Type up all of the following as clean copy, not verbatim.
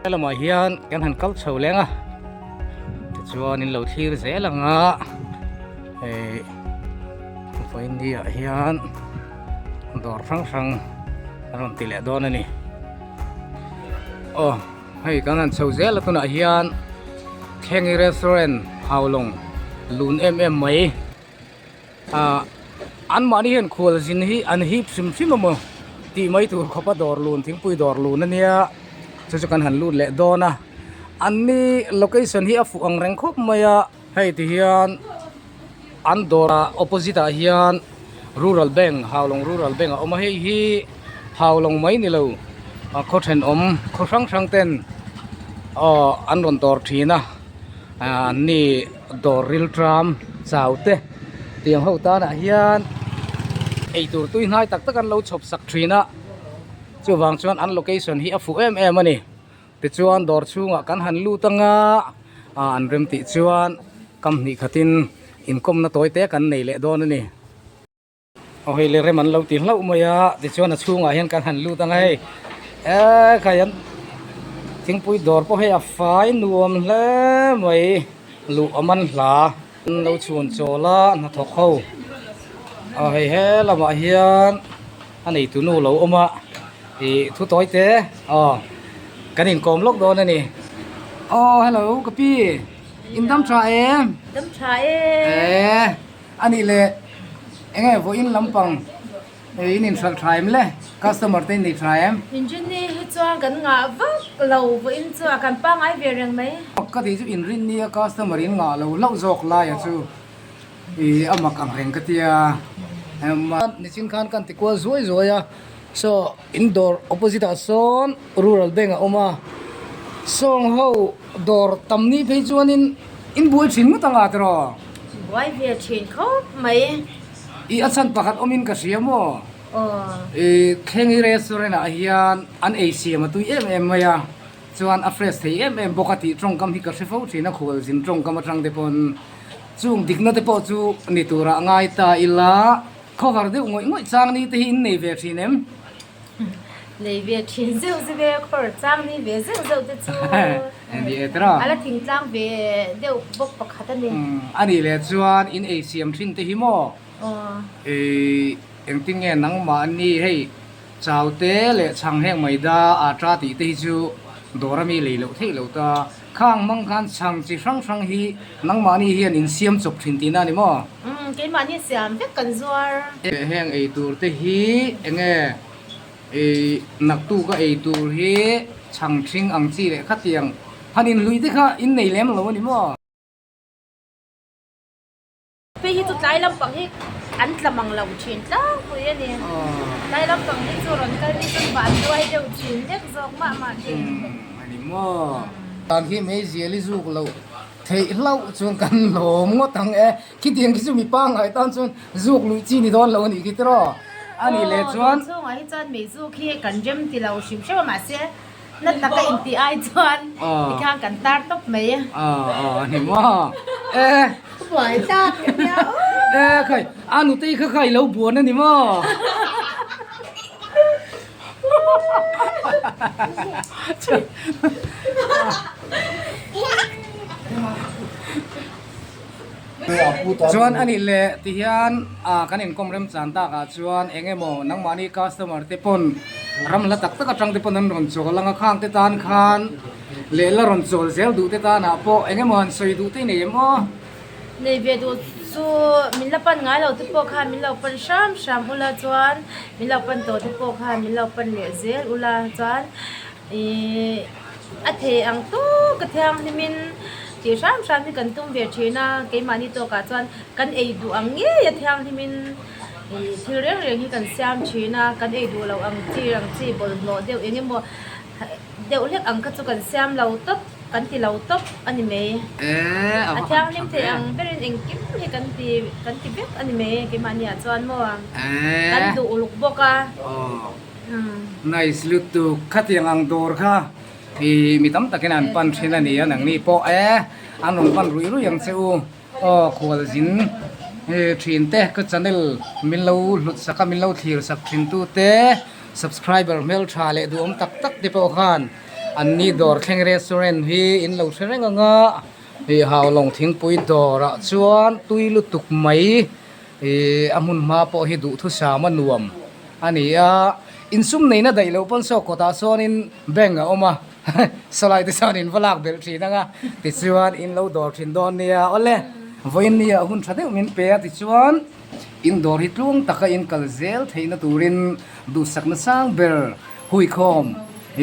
Lamah hian kan han kal chho leng a tichuan in lo thlir zel ang a hei vawiin ah hian dawr hrang hrang a rawn ti leh dawn a ni aw hei kan han chho zel a tunah hian Thlengi restaurant Haulawng lun em em mai. Ahh anmahni hian khual zin hi an hip hrim hrim a maw tih mai tur khawp a dawr lun thingpui dawr lun a nia chu chu kan han lut leh dawn a anni location hi a fuh ang reng khawp mai a hei ti hian an dawr ah opposite ah hian rural bank haulawng rural bank a awm a hei hi haulawng mai ni lo khaw thenawm khaw hrang hrang ten aw an rawn dawr thin a anni dawr rilṭam chau te tiang ho tanah hian eitur tui hnai tak tak an lo chhawp sak thin a chuvang chuan an location hi a fuh em em a ni tichuan dawr chhungah kan han lut anga ah an rem tih chuan kam hnih khatin inkawmna tawi te kan nei leh dawn a ni. Aw hei le rem an lo ti hlauh mai a tichuan a chhungah hian kan han lut ang a hei eee khai an thingpui dawr pawh hei a fai nuam hle mai luh a man hla an lo chhun chawl a hnathawk ho aw hei he lamah hian a neitu nu lo awm a ih thu tawi te aw kan inkawm lawk dawn a ni aw hello ka pi in dam tha em dam tha em eee. A nih leh eng nge vawiin lampang in inhralh tha em le? Customer te in nei tha em? Inrinni hi chuan kan ngah vak lo vawiin chu a kan pangngai ve reng mai. Ka tih chu inrinni a customer in ngah lo hlauh zawk lai a chu ih a mak ang reng ka tia. Nichin khan kan ti kual zuai zuai a saw in dawr opposite ah sawn rural bank a awm a sawng ho dawr tam ni phei chuanin In buai thin ngawt anga tiraw? Buai ve thin khawp mai. I a chhan pakhat awmin ka hria maw? Aw. I Thlengi restaurant ah hian an ei siam a tui em em mai a, chuan a fresh thei em em bawk a tih tawngkam hi ka hre fo thin a, khual zin tawngkam atang te pawn chung dikna te pawh chu ni turah ngai ta ila, khawhar deuh ngawih ngawih chang ni te hi in nei ve thin em? Nei ve thin zeuh zeuh e, khawr chang ni ve zeuh zeuh te chu Ni e tira. A la thing tlang ve deuh bawk pakhat a ni. A nih leh chuan in ei siam thin te hi maw? Ih engtin nge nangmah ni hei chau te leh chhang heng mai da ata tih te hi chu dawr ami lei loh theih loh ta. Khang hmang khan chhang chi hrang hrang hi nangmahni hian in siam chawp thin tihna a ni maw? Umm keimahni siam vek kan zuar. Heng ei tur te hi eng nge ih naktuk a ei tur hi chhang thing ang chi leh khatiang han inhlui te kha in nei lem lo a ni maw? Phei hi chu tlai lampang hi an tla mang lo thin tlangpui a ni. Tlai lampang hi chu rawn kal hi chuan van duai deuh thin vek zawk mah mah thin. A ni maw? Dan khi meizial i zuk loh theih hlauh chuan kan lawm ngawt ang e. Khitiang khi chu mi pangngai tan chuan zuk luih chi ni dawn lo a nih khi tiraw? A nih leh chuan. Aw, chhungah hi chuan meizuk hi kan rem ti lo hrim hrim a mahse Na taka intih ai chuan tikhan kan tar tawp mai. Aw aw a ni maw? E. Buai tak a nia aw. E khai a nutei kha kha i lo buan a ni maw? Chuan a nih leh ti hian ah kan inkawm remchan takah chuan eng emaw nangmahni customer te pawn ram hla tak tak atang te pawn an rawn chawl ang a khang te tan khan leh la rawn chawl zel duh te tanah pawh eng emaw han sawi duh te i nei em aw? Nei ve duh chu min la pan ngai lo te pawh khan min lo pan hram hram ula chuan min lo pan tawh te pawh khan min lo pan leh zel ula chuan Ihh a thei ang tawk a thianghlimin tih hram hram hi kan tum ve thin a, keimahni tawkah chuan kan ei duh ang ngei a thianghlimin ih thil reng reng hi kan siam thin a, kan ei duh loh ang chi ang chi bawlhhlawh deuh eng emaw deuh hlek ang kha chu kan siam lo tawp kan ti lo tawp a ni mai. A thianghlim thei ang berin engkim hi kan ti kan ti vek a ni mai keimahniah chuan maw kan duh uluk bawk a. Nice lutuk khatiang ang dawr kha ih mi tam takin an pan thin a ni a nangni pawh e an rawn pan ruih ruih ang che u aw khual zin thin te ka channel min lo hlut sak a min lo thlir sak thin tu te subscriber hmeltha leh duhawm tak tak te pawh khan. An ni dawr thleng restaurant hi in lo hre reng ang a ih Haulawng thingpui dawrah chuan tui lutuk mai ih a hmun hma pawh hi duhthusam a nuam a ni a insum neihna daih loh pawn saw kawtah sawnin bank a awm a sawlai te chuan in va lak belh thin ang a tichuan in lo dawr thin dawn nia awle vawiin nia hun tha deuh min pe a tichuan. In dawr hi tluang taka in kal zel theihna turin duhsakna sang ber huikhawm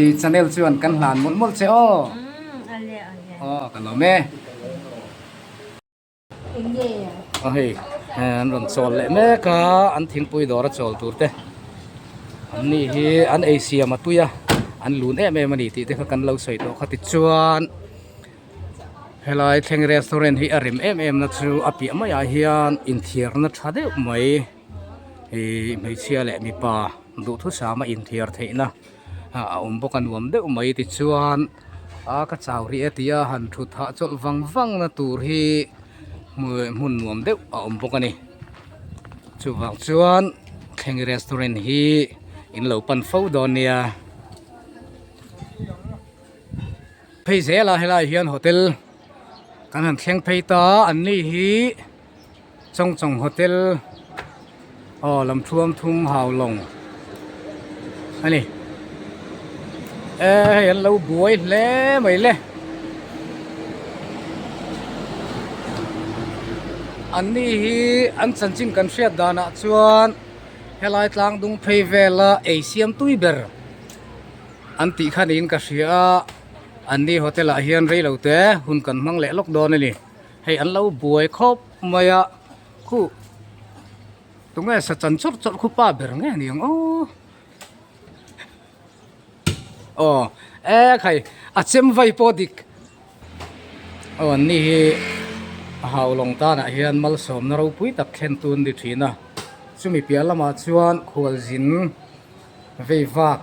i channel chuan kan hlan mawlh mawlh che aw. Aw ka lawm e. Aw hei an rawn chawl leh mek a an thingpui dawr a chawl tur te an ni hi an ei siam a tui a an lun em em a ni tih te kha kan lo sawi tawh kha tichuan. Helai thleng restaurant hi a rem em em na chu a piah maiah hian inthiarna tha deuh mai ihh hmeichhia leh mipa duhthusama inthiar theihna a awm bawk a nuam deuh mai tichuan a ka chau rih e tia han thut hah chawlh vang vang na tur hi hmun nuam deuh a awm bawk a ni chuvang chuan thleng restaurant hi in lo pan fo dawn nia. Phei zela helai hian hotel kan han thleng phei ta a an ni hi Chawngchawng hotel aw lam thuam thum hau lawng a ni e hei an lo buai hle mai le an ni hi an chanchin kan hriat danah chuan helai tlang dung phei vela ei siam tui ber. An tih kha niin ka hria a, an ni hotel ah hian rei lo te hun kan hmang leh lawk dawn a ni. Hei an lo buai khawp mai a, khu tunge sa chan chawrh chawrh khu pa ber nge ni ang aw. Aw e khai a chem vai pawh dik aw an ni hi a haulawng tanah hian malsawmna ropui tak thlen tun ni thin a, chumi piah lamah chuan khualzin. Vei vak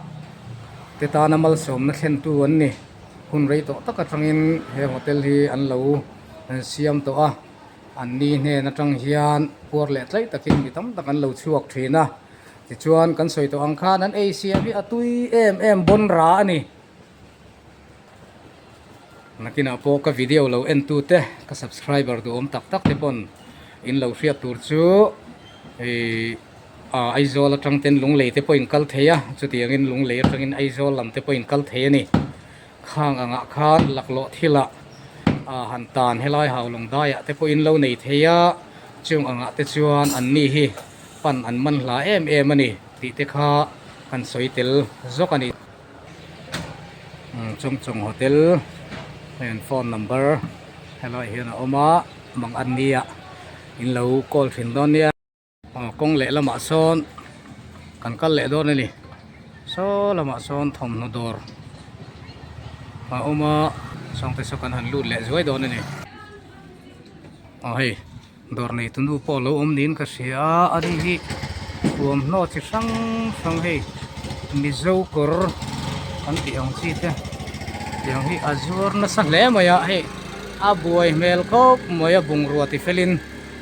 te tana malsawmna thlentu an ni. Hun rei tawh tak atangin he hotel hi an lo siam tawh a, an ni hnen atang hian puar leh tlaih takin mi tam tak an lo chhuak thin a. Tichuan kan sawi tawh ang khan an ei siam hi a tui em em bawn ra a ni. Nakinah pawh ka video lo en tu te ka subscriber duhawm tak tak te pawn in lo hriat tur chu ih ah Aizawl atang ten Lunglei te pawh in kal thei a chutiangin Lunglei atangin Aizawl lam te pawh in kal thei a ni khang angah khan laklawh thilah ah han tan helai Haulawng daiah te pawh in lo nei thei a chung angah te chuan an ni hi pan an man hla em em a ni tih te kha kan sawi tel zawk a ni. Chawngchawng hotel hei an phone number helaiah hian a awm a mang an nia in lo call thin dawn nia aw kawng leh lamah sawn kan kal leh dawn a ni saw lamah sawn thawmhnaw dawr a awm a sawngte saw kan han lut leh zuai dawn a ni aw hei. Dawr nei tu nu pawh lo awm niin ka hria a ani hi thuamhnaw chi hrang hrang hei mizo kawr kan tih ang chi te tiang hi a zuar nasa hle mai a hei a buai hmel khawp mai a bungrua ti felin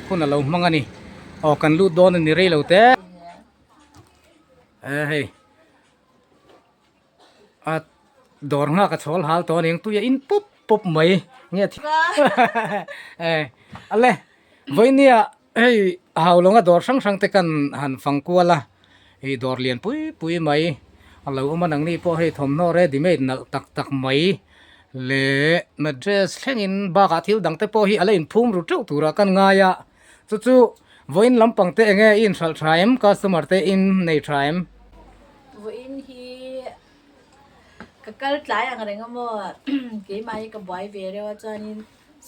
hun a lo hmang a ni aw kan lut dawn a ni rei lo te e hei. A dawr nghak a chhawl hal tawh a ni ang tui a in pup pup mai nge thi eh ale vawinia hei Haulawng a dawr hrang hrang te kan han fang kual a hei dawr lian pui pui mai a lo awm a nangni pawh hei thawmhnaw ready made nalh tak tak mai leh mattress thlengin bakah thil dang te pawh hi a la inphum ru teuh turah kan ngai a chu chu vawiin lampang te enge i inhralh tha em customer te in nei tha em. Vawiin hi ka kal tlai ang reng a maw keimah hi ka buai ve reuh a chuanin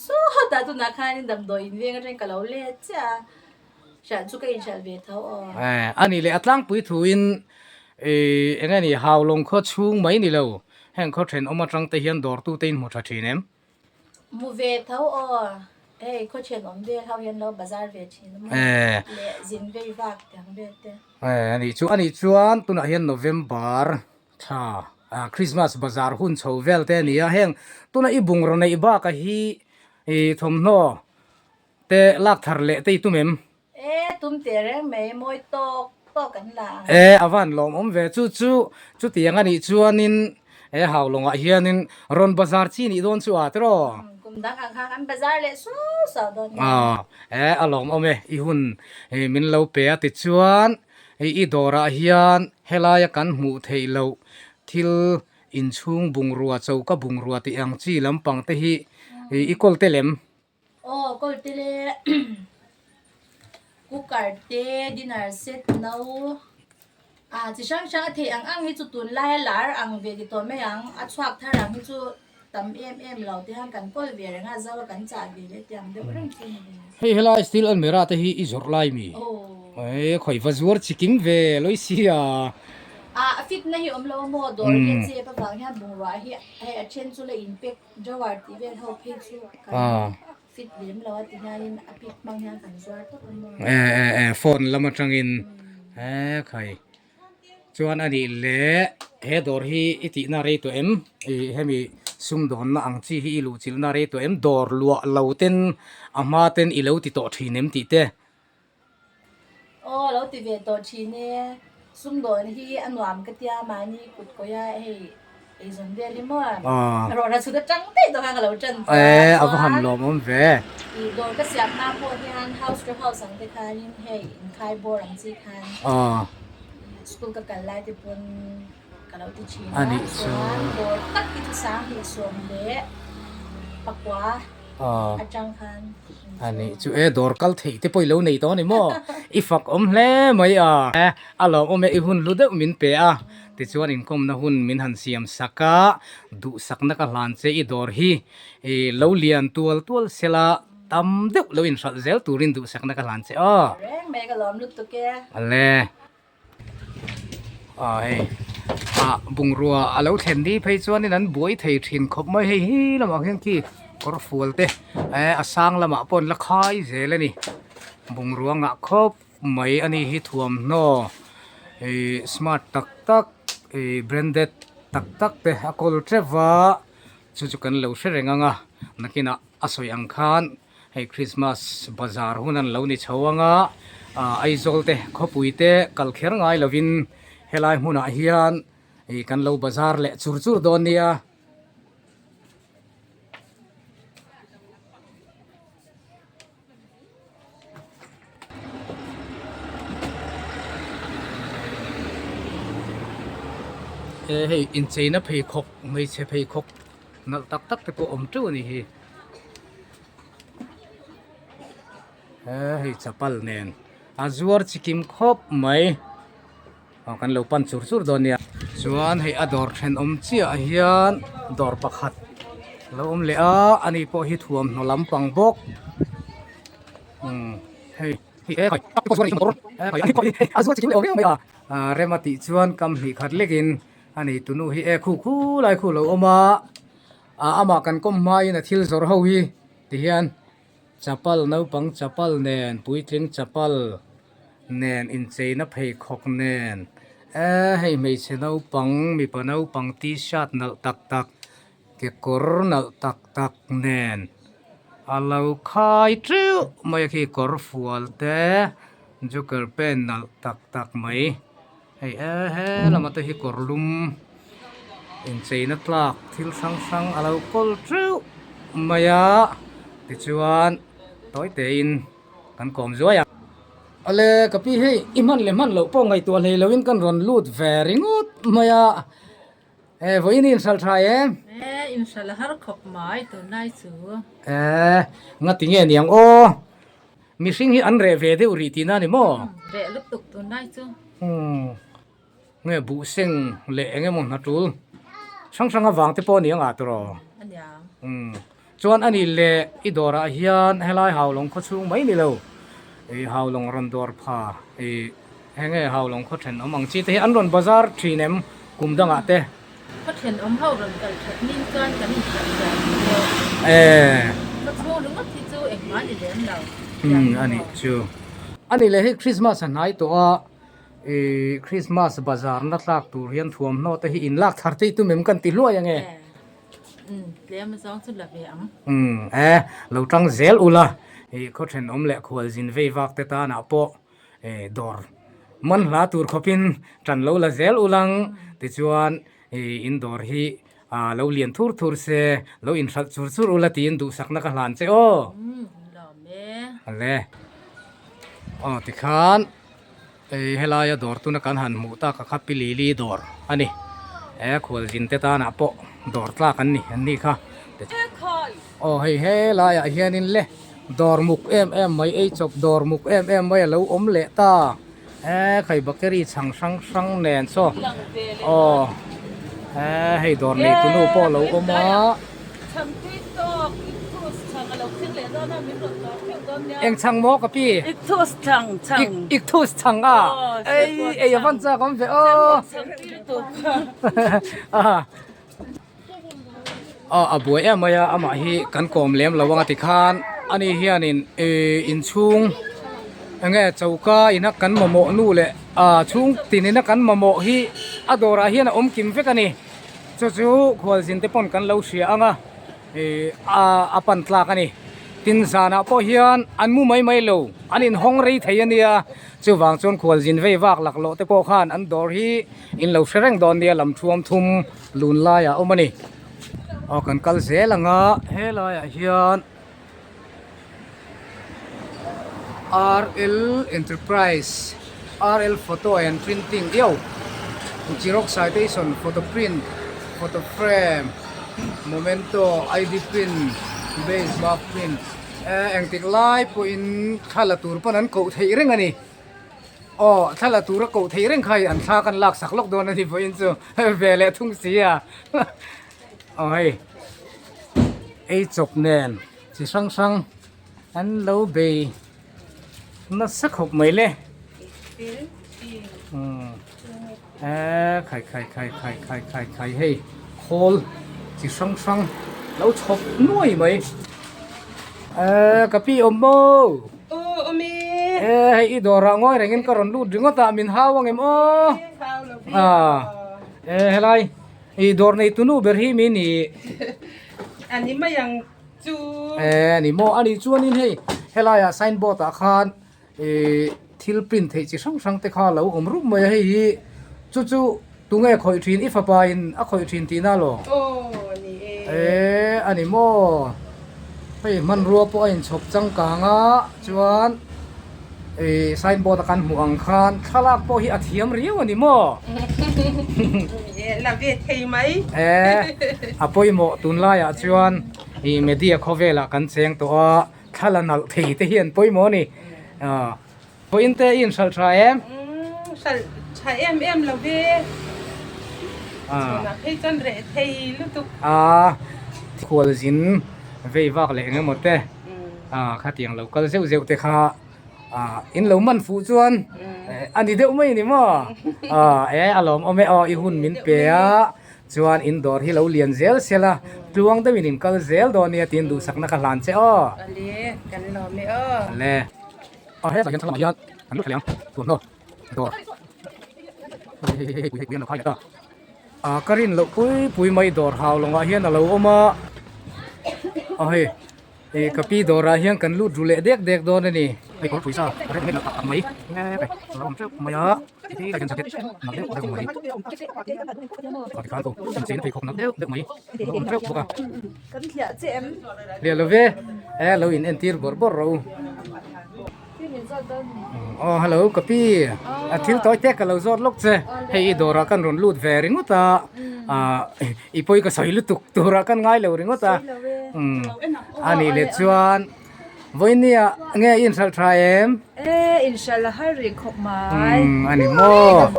sawtah tunah khanin damdawi in veng atangin ka lo let chiah a hralh chu ka inhralh ve tho aw. Eh a nih leh a tlangpui thuin ih eng nge ni Haulawng khaw chhung mai ni lo heng khaw thenawm atang te hian dawrtu te in hmu tha thin em? Hmu ve tho aw, hei khaw thenawm vel ho hian lo bazar ve thin a maw leh zin vei vak te ang vel te. Eh anih chu anih chuan tunah hian November thla ah Christmas bazar hun chho vel te a ni a heng tuna i bungraw neih bakah hi ih thawmhnaw te lak thar leh te i tum em? E tum teh reng mai mawi tawk tawk an la ang. E a van lawmawm ve chu chu chutiang anih chuanin He Haulawngah hianin rawn bazar chi nih dawn chu a tiraw? Kum dang ang khan kan bazar leh suau suau dawn nia. Aw, a lawmawm e, i hun min lo pe a tichuan i dawrah hian helaia kan hmuh theih loh thil inchhung bungrua, choka bungrua tih ang chi lampang te hi i kawl te lem. Aw kawl te le cooker te dinner set no ah chi hrang hrang a theih ang ang hi chu tunlai a lar ang ve ti tawh mai ang a chhuak thar ang hi chu tam em em lo te hian kan kawl ve reng a zo a kan chah ve leh tiang deuh reng chu a ni ve. Hei helai steel almirah te hi i zawrh lai mi? Aw. Ee khawi va zuar chikim ve lawih sia. Ah a fit na hi awm lo a maw dawr hi a chep avang hian bungrua hi hei a then chu la in pack Drawer tih vel ho phei chu kan fit lem lo a ti hianin a pic hmang hian kan zuar tawp a maw. E e e phone lam atangin he khai chuan a nih leh he dawr hi i tihna rei tawh em ih hemi sumdawnna ang chi hi i luhchilhna rei tawh em dawr luah lo ten a hma ten i lo ti tawh thin em tih te. Aw lo ti ve tawh thin e, sumdawn hi a nuam ka tia mahni kut kawih a hei eizawn vel hi maw rawh ra chhut atang daih tawh khan ka lo tan tawh a E a va han lawm awm ve. I dawr ka siam hma pawh hian house to house ang te khanin hei inkhai bawr ang chi khan school ka kal lai te pawn ka lo ti thin a chuan dawr tak hi chu sanghnih 19. Atang khan A nih chu e dawr kal theih te pawh i lo nei tawh a ni maw? I fak awm hle mai a. A lawmawm e i hun hlu deuh min pe a, tichuan inkawmna hun min han siam sak a, duhsakna ka hlan che i dawr hi i lo lian tual tual sela tam deuh lo inhralh zel turin duhsakna ka hlan che aw. Reng mai ka lawm lutuk e. Ale. Ah hei ah bungrua a lo thlen ni phei chuanin an buai thei thin khawp mai hei hi lamah khian khi kawr fual te eh a sang lamah pawh an la khai zel a ni bungrua ngah khawp mai a ni hi thuamhnaw ih smart tak tak ih branded tak tak te a kawl teuh va chu chu kan lo hre reng ang a nakinah a sawi ang khan. Hei Christmas bazar hun an lo ni chho ang a, Aizawl te khawpui te kal kher ngai lovin helai hmunah hian ih kan lo bazar leh chur chur dawn nia. E hei incheina pheikhawk hmeichhe pheikhawk nalh tak tak te pawh awm teuh a ni hi. He hei chapal nen a zuar chikim khawp mai aw kan lo pan chur chur dawn nia chuan hei a dawr thenawm chiah ah hian dawr pakhat lo awm leh a ani pawh hi thuamhnaw lampang bawk umm hei a zuar chikim leh awm viau mai a rem a tih chuan kam hnih khat lekin ani tunu hi e khu khu lai khu lo awm a. Ah amah kan kawm hmain a thil zawrh ho hi ti hian chapal naupang chapal nen puitling chapal nen incheina pheikhawk nen eh hei hmeichhe naupang mipa naupang t-shirt nalh tak tak kekawr nalh tak tak nen a lo khai teuh mai a khi kawr fual te joker pant nalh tak tak mai. Hei e he lama te hi kawr lum incheina tlak thil hrang hrang a lo kawl teuh mai a tichuan tawi tein kan kawm zuai a. Awle ka pi hei i hman leh hman loh pawh ngaihtuah hlei loin kan rawn lut ve ringawt mai a e vawiin i inhralh tha em? E inhralh a har khawp mai tunlai chu. E ngati nge niang aw. Mihring hi an reh ve deuh rih tihna a ni maw? Reh lutuk tunlai chu. Umm nge buh seng leh eng emaw hna tul hrang hrang avang te pawh a ni ang ah tawh. A niang. Umm chuan a nih leh i dawrah hian helai Haulawng khaw chhung mai ni lo ih Haulawng rawn dawr pha ih heng nge Haulawng khaw thenawm ang chi te hi an rawn bazar thin em kum dangah te. Khaw thenawm ho rawn kal that nin chuan kan inhriat zia ang deuh. Khaw chhung ringawt hi chu engmah a ni lem lo. Umm a nih chu. A nih leh hei Christmas a hnai tawh a, ih Christmas bazar na tlak tur hian thuamhnaw te hi in lak thar te i tum em kan ti hluai ange. Umm tlem zawng chu la ve ang. Umm e lo tang zel ula ih khaw thenawm leh khualzin vei vak te tanah pawh dawr man hla tur khawpin tan lo la zel ulang tichuan. Ih in dawr hi ah lo lian thur thur se lo inhralh chur chur ula tiin duhsakna ka hlan che aw. Ale aw tikhan ih helaia dawr tuna kan han hmuh tak a kha pi lili dawr a ni he khualzin te tanah pawh dawr tlak an ni an nih kha aw hei helaiah hianin le dawr muk em em mai ei chawp dawr muk em em mai a lo awm leh ta. He khai bakery chhang hrang hrang nen saw aw he hei dawr nei tu nu pawh a lo awm a. Eng chhang maw ka pi? Ikthus chhang a ei ei a van chak awm ve aw. Aw a buai em mai a amah hi kan kawm lem lo anga tikhan ani hianin ihh inchhung enge choka ina kan mamawh nu leh ah chhung tin ina kan mamawh hi a dawrah hian a awm kim vek a ni chu chu khualzin te pawn kan lo hria anga ihh a pan tlak a ni tin zanah pawh hian an mu mai mai lo an inhawng rei thei a nia chuvang chuan khualzin vei vak laklawh te pawh khan an dawr hi in lo hre reng dawn nia lam thuam thum lun laiah a awm a ni aw kan kal zel ang a helaiah hian R L enterprise R L photo and printing io xerox citation photo print photo frame momento I D print base bar print eh engtik lai pawhin thla la tur pawn an koh theih reng a ni. Aw thla la tura koh theih reng kha hei an thla kan lak sak lawk dawn a ni vawiin chu ve leh thung si a aw hei ei chawp nen chi hrang hrang an lo bei nasa khawp mai le umm eee khai khai khai khai khai khai khai hei khawl chi hrang hrang lo chhawp nuai mai eee ka pi awm maw. Aw awm e. E hei i dawrah ngawi rengin ka rawn lut ringawt a min hau ang em aw. Hau lo ve. Ah e helai i dawr nei tunu ber hi mi ni. A ni mai ang chu. E ni maw a nih chuanin hei helaiah signboard ah khan i thil print theih chi hrang hrang te kha a lo awm rup mai a hei hi chu chu tunge khawih thin i fapa in a khawih thin tihna law. Aw ni e. E a ni maw. Hei hmanrua pawh a inchhawp changkang a chuan ih signboard a kan hmuh ang khan thlalak pawh hi a thiam riau a ni maw? Ni la ve thei mai. E a pawimawh tunlaiah chuan ih media khawvelah kan cheng tawh a thla la nalh thei te hi an pawimawh a ni. Vawiin te i inhralh tha em? Umm hralh tha em em lo ve. Chhunah phei chuan reh thei lutuk. Aa khualzin vei vak leh eng emaw te aa khatiang lo kal zeuh zeuh te kha aa in lo man fuh chuan a ni deuh mai a ni maw? Aa e a lawmawm e aw i hun min pe a chuan in dawr hi lo lian zel sel a tluang deuhin in kal zel dawn nia tiin duhsakna ka hlan che aw. Ale kan lawm e aw. Ale. A he zah hian hian an lut thei ang thuamhnaw dawr hei hei hei pui an lo khai leh ta a ka rin loh pui pui mai dawr hau lawngah hian a lo awm a a hei ih ka pi dawrah hian kan lut ru leh dek dek dawn a ni hei kawr pawisa a rem tak tak mai a lo awm teuh mai a ti hian jacket nak deuh deuh mai a tikhan aw incheina pheikhawk nak deuh deuh mai a lo awm teuh bawk a. Kan thliah che em? Thliah lo ve, e lo in entir bawrh bawrh rawh u. Aw hello ka pi, a thil tawi tek ka lo zawt lawk che, hei i dawrah kan rawn lut ve ringawt a, ah i pawi ka sawi lutuk turah kan ngai lo ringawt a, umm a nih leh chuan vawinia nge i inhralh tha em? E inhralh a har rih khawp mai. Umm a ni maw,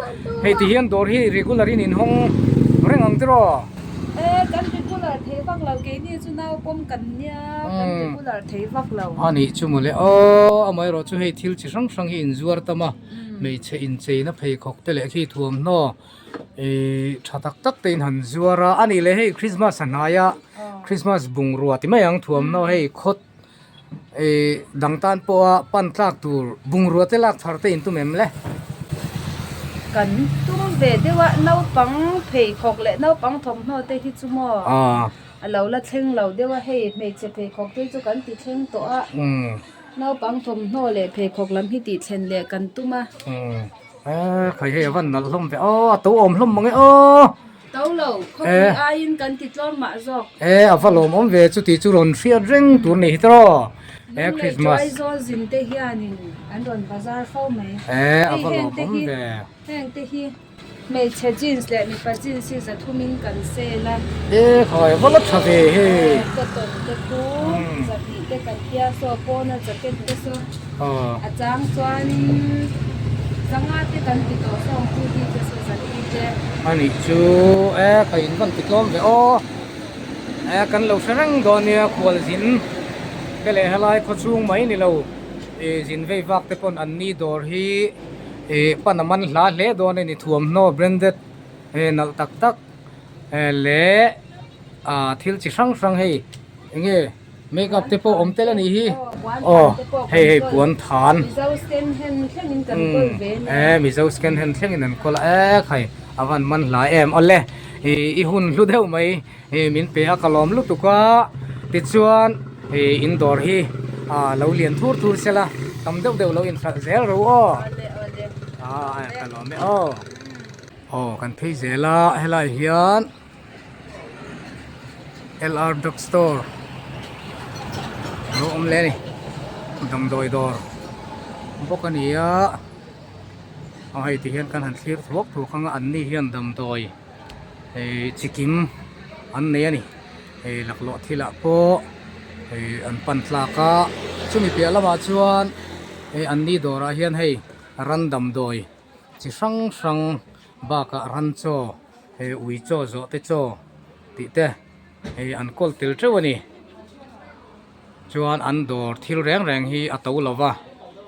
hei ti hian dawr hi regular in inhawng reng ang tiraw? E kan regular thei vak lo keini chu nau pawm kan nia kan regular thei vak lo. A nih chu mawle aw amaherawh chu hei thil chi hrang hrang hi inzuar tam a, hmeichhe incheina pheikhawk te leh khi thuamhnaw ih tha tak tak te in han zuar a, a nih leh hei Christmas a hnai a Christmas bungrua ti mai ang thuamhnaw hei khawt Ih dang tan pawha pan tlak tur bungrua te lak thar te in tum em le? Kan tum ve deuh a, naupang pheikhawk leh naupang thawmhnaw te hi chu maw a lo la thleng lo deuh a, hei hmeichhe pheikhawk te chu kan ti thleng tawh a, naupang thawmhnaw leh pheikhawk lam hi tih thlen leh kan tum a. Umm khai hei a van nalh hlawm ve aw a to awm hlawm mang e aw. To lo, khawpui aiin kan ti tlawm mah zawk. E a va lawmawm ve chuti chu rawn hriat reng tur ni hi tawh e Christmas. Lunglei chu Aizawl zin te hianin an rawn bazar fo mai. E a va lawmawm ve. Heng te hi hmeichhe jeans leh mipa jeans hi zathumin kan sale a. E khawi va la tha ve hei. Cotton te khu zahnih te kan tia saw pawna jacket te saw a chang chuanin zanga te kan ti tawh saw ang hoodie te saw zahnih te. A nih chu e ka in van ti tlawm ve aw e kan lo hre reng dawn nia khualzin te leh helai khawchhung mai ni lo ih zin vei vak te pawn an ni dawr hi ih pan a man hla hle dawn a ni thuamhnaw branded eh nalh tak tak eh leh ah thil chi hrang hrang hei eng nge makeup te pawh awm tel a nih hi aw hei hei puan than eh mizo second hand thlengin an kawl a eh khai a van man hla em awle ih i hun hlu deuh mai. Hei min pe a ka lawm lutuk a tichuan hei in dawr hi ah lo lian thur thur sela tam deuh deuh lo inhralh zel ro aw ah ka lawm e aw aw kan phei zel a helai hian LR drug store alo awm leh a ni damdawi dawr bawk a ni a aw hei ti hian kan han thlir thuak thuak ang a an ni hian damdawi. Hei chikim an nei a ni hei laklawh thilah pawh hei an pan tlak a chumi piah lamah chuan hei an ni dawrah hian hei ran damdawi chi hrang hrang bakah ran chaw hei ui chaw zawh te chaw tih te hei an kawl tel teuh a ni chuan an dawr thil reng reng hi a to lova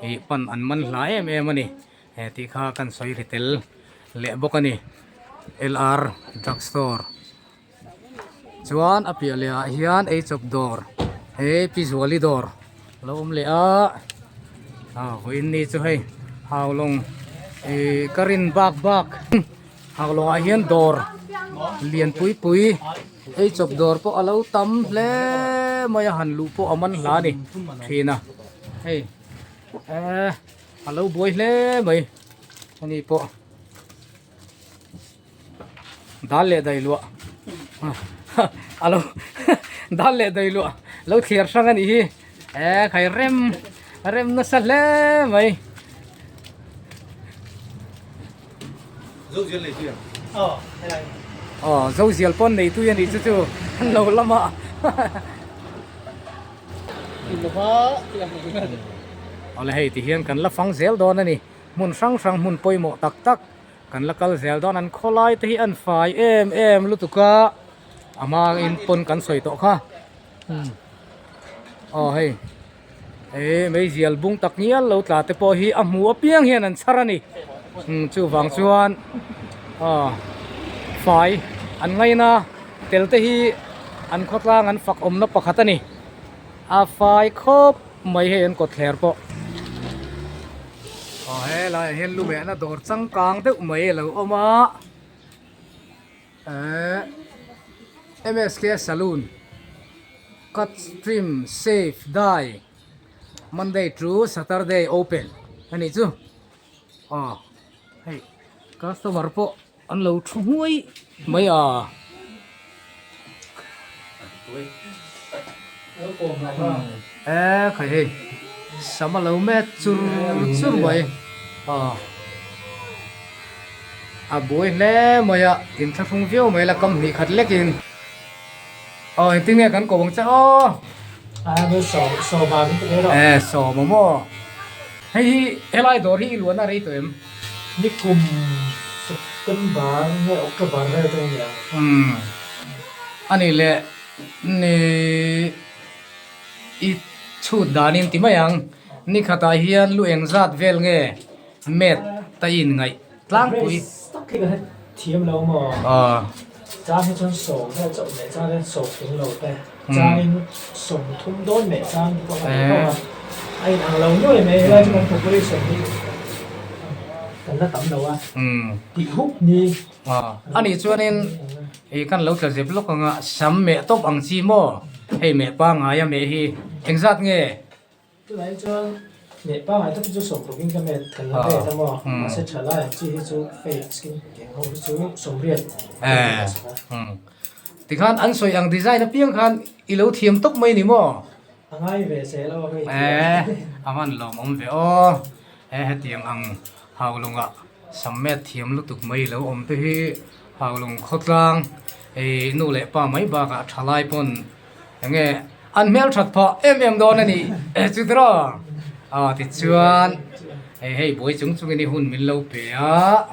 ih pan an man hla em em a ni. He tih kha kan sawi ri tel leh bawk a ni LR drug store chuan a piah leh ah hian eichawp dawr he pi zuali dawr a lo awm leh a ah vawiin ni chu hei haulawng ih ka rin bak bak haulawng ah hian dawr lian pui pui eichawp dawr pawh a lo tam hle mai a han luh pawh a man hla a ni thin a hei eh. A lo buai hle mai ani pawh dal leh dai luah a lo dal leh dai luah lo thliar hrang a nih hi e khai rem rem nasa hle mai. Aw zozial pawn nei tui a nih chu chu an lo lama. Awle hei ti hian kan la fang zel dawn a ni hmun hrang hrang hmun pawimawh tak tak kan la kal zel dawn an khawlai te hi an fai em em lutuk a a hmain pawn kan sawi tawh kha aw hei he meizial bung tak ngial lo tla te pawh hi a hmu apiang hian an chhar a ni chuvang chuan aw fai an ngaina tel te hi an khawtlang an fak awmna pakhat a ni. A fai khawp mai hei an kawt thler pawh. Aw helaiah hian lu mehna dawr changkang deuh mai a lo awm a. Ehh MSK Saloon Cut Trim Shave Dye Monday to Saturday open a nih chu. Aw hei customer pawh an lo thu hmuai mai a. E khai hei sam a lo met chur chur mai aw a buai hle mai a inthlahrung viau mai la kam hnih khat lek in aw engtin nge kan ko ang che aw e sawm a maw. Hei hi helai dawr hi i luahna rei tawh em? Nikum September nge October vel te ania. Umm ani leh ni i chhut danin ti mai ang. Ni khatah hian lu eng zat vel nge met ta i inngaih tlangpui? Address tak hi ka hre thiam lo maw? Aw. Chang hi chuan sawm vel chauh meh chang hian sawm tling lo te. Changin 30 dawn meh chang te pawh a ni tawh a, a inang lo nuai mai. Helai chu kan population hi kan la tam lo a, tih huk ni. A nih chuanin hei kan lo tla zep lawk ang a, sam meh tawp ang chi maw? Hei meh pangngai a meh hi engzat nge? Tunah hi chuan. Meh pangai tak hi chu sawmrukin ka met kan la met a maw? Mahse tha lai ang chi hi chu fake skin tiang ho hi chu sawmriat ka ti ta sak a. Tikhan an sawi ang design apiang khan i lo thiam tawp mai ni maw? A ngai ve zel aw hei thiam. A hman lawmawm ve aw. He hetiang ang haulungah sam met thiam lutuk mai lo awm te hi haulung khawtlang ei nu leh pa mai bakah thalai pawn enge an hmel that phah em em dawn a ni chutiraw aw tichuan hei hei buai chung chungin i hun min lo pe a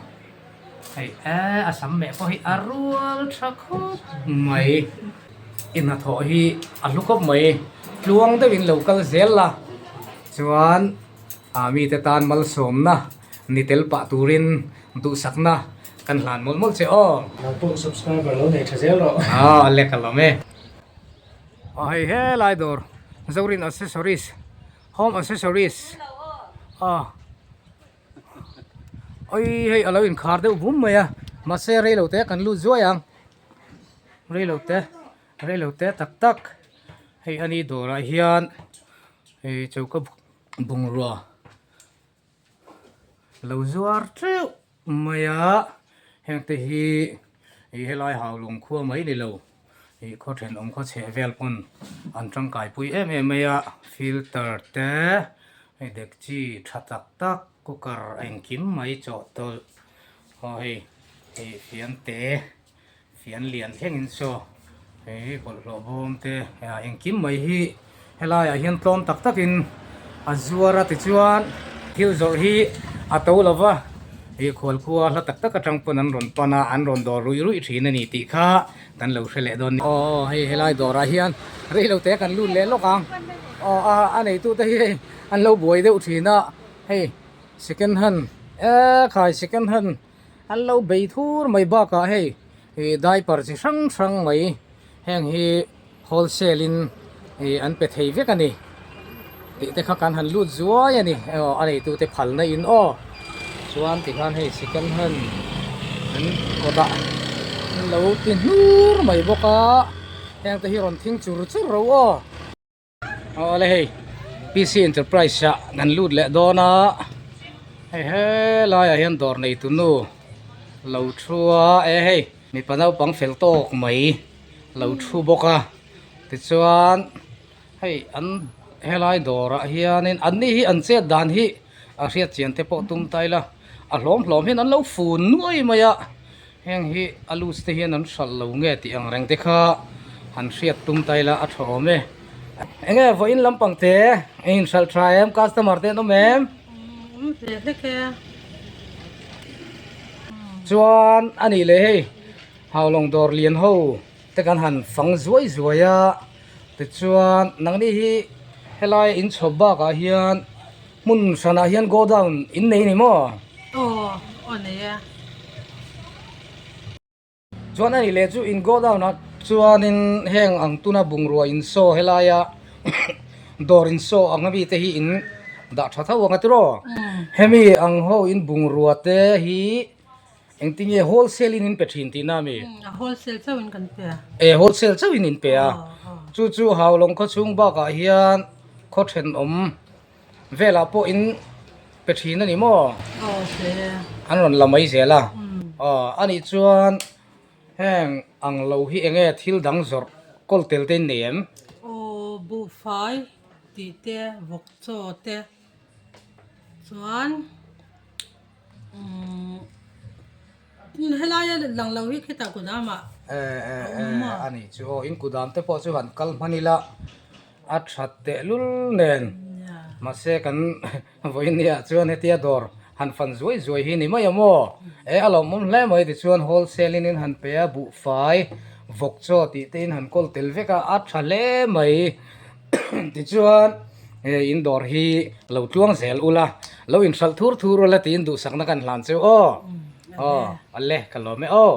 hei e a sam meh pawh hi a rual tha khawp mai i hnathawh hi a hlu khawp mai tluang deuhin lo kal zel la chuan ah mite tan malsawmna ni tel pah turin duhsakna kan hlan mawlh mawlh che aw. Nang pawh subscriber lo nei tha zel rawh. Aw a lek alawm e. Aw hei helai dawr Zorin accessories home accessories aw oi hei alo inkhar deuh vum mai a mahse reilote kan lut zuai ang reilote reilote tak tak hei ani dawrah hian hei choka bungrua lo zuar teuh mai a hengte hi ih helai haulawng khua mai ni lo ih khaw thenawm khaw chheh vel pawn an tangkai pui em em mai a filter te hei dekchi tha tak tak cooker engkim mai chawhtawlh aw hei ih fian te. Fian lian thlengin saw hei bawlhhlawh bawm te engkim mai hi helaiah hian tlawm tak takin a zuar a tichuan thil zawrh hi a to lo va ih khualkhua hla tak tak atang pawn an rawn pan a an rawn dawr ruih ruih thin a ni tih kha kan lo hre leh dawn a ni. Aw hei helai dawrah hian reilote kan lut leh lawk ang aw a a neitute hi hei an lo buai deuh thin a hei second hand e khai second hand. An lo bei thur mai bakah hei ih diaper chi hrang hrang mai heng hi wholesale in ih an pe thei vek a ni tih te kha kan han lut zuai a ni aw a neitu te phalna in aw chuan tikhan hei second hand an kawtah an lo ti hnur mai bawk a heng te hi rawn thing chur chur ro aw. Awle hei PC Enterprise ah kan lut leh dawn a hei helaiah hian dawr nei tu nu lo thu a e hei mipa naupang fel tawk mai lo thu bawk a tichuan hei an helai dawrah hianin an ni hi an chet dan hi a hriat chian te pawh tum ta ila a hlawm hlawm hian an lo fun nuai mai a heng hi a loose te hian an hralh lo nge tih ang reng te kha han hriat tum ta ila a tha awm e enge vawiin lampang te a inhralh tha em customer te an awm em awm ve hlek e chuan a nih leh hei haulawng dawr lian ho te kan han fang zuai zuai a tichuan nangni hi helai inchhawp bakah hian hmun hranah hian godown in nei a ni maw? Aw aw nei e. Chuan a nih leh chu in godown ah chuanin heng ang tuna bungrua in saw helaia dawr in saw ang ami te hi in dah tha tho ang a tiraw? Hemi ang ho in bungrua te hi Engtinge wholesale in in pe thin tihna ami? A wholesale chauh in kan pe a. E wholesale chauh in in pe a. Chu chu Haulawng khaw chhung bakah hian khaw thenawm velah pawh in pe thin a ni maw? Aw pe. An rawn la mai zel a. Aw anih chuan heng ang lo hi enge thil dang zawrh kawl tel te in nei em? Aw buhfai tih te vawk chaw te chuan. Helaia lang lo hi khitah kudam ah a awm a. A nih chu aw in kudam te pawh chu han kal hman ila a that teh lul nen mahse kan vawiin ni ah chuan hetia dawr han fan zuai zuai hi ni mai ang aw e a lawmawm hle mai tichuan wholesale in in han pe a buhfai vawk chaw tih te in han kawl tel vek a a tha hle mai. Tichuan hei in dawr hi lo tluang zel ula lo inhralh thur thur ula tiin duhsakna kan hlan cheu aw aw ale ka lawm e aw.